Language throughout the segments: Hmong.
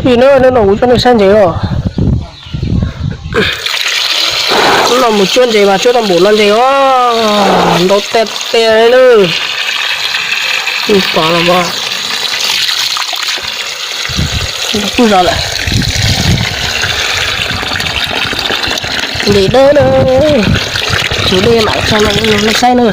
Ib hnub no kuv coj nej saib ntses os. Hnub no mus cuab ntses mas cuab tau npaum no ntses os, ntau tiag tiag li na. Pom los mas, kuj zos lawm. Ntses dawb na, tshuav dej mam tso nej saib na.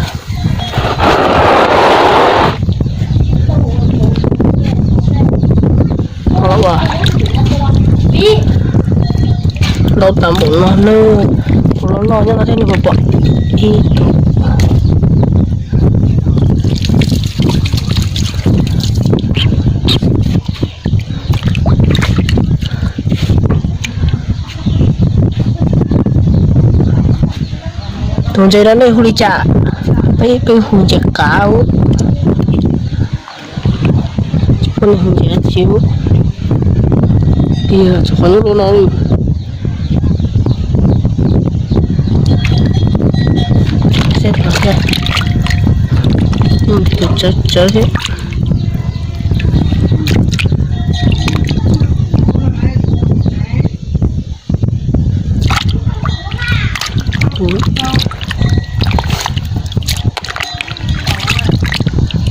Ntau tas npaum no na, kuv los noj nyob no thiab nej puas pom ib tug. Tus ntses no nej hu li cas? Peb, peb hu ntses qav. Tsis pom nej hu ntses dab tsi. Tiag, txog qhov nyob rau no. Saib tom thiab. Tus tsawv tsawv thiab.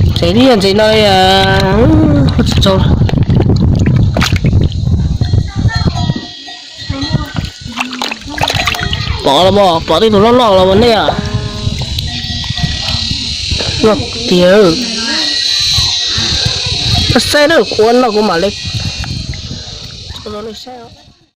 Ntses li ntses no, tsis tau. Pom los mas, pom tej tus loj loj los mas nej. Loj tiag. Saib na, kuv ua no kuv mam li tso rau nej saib.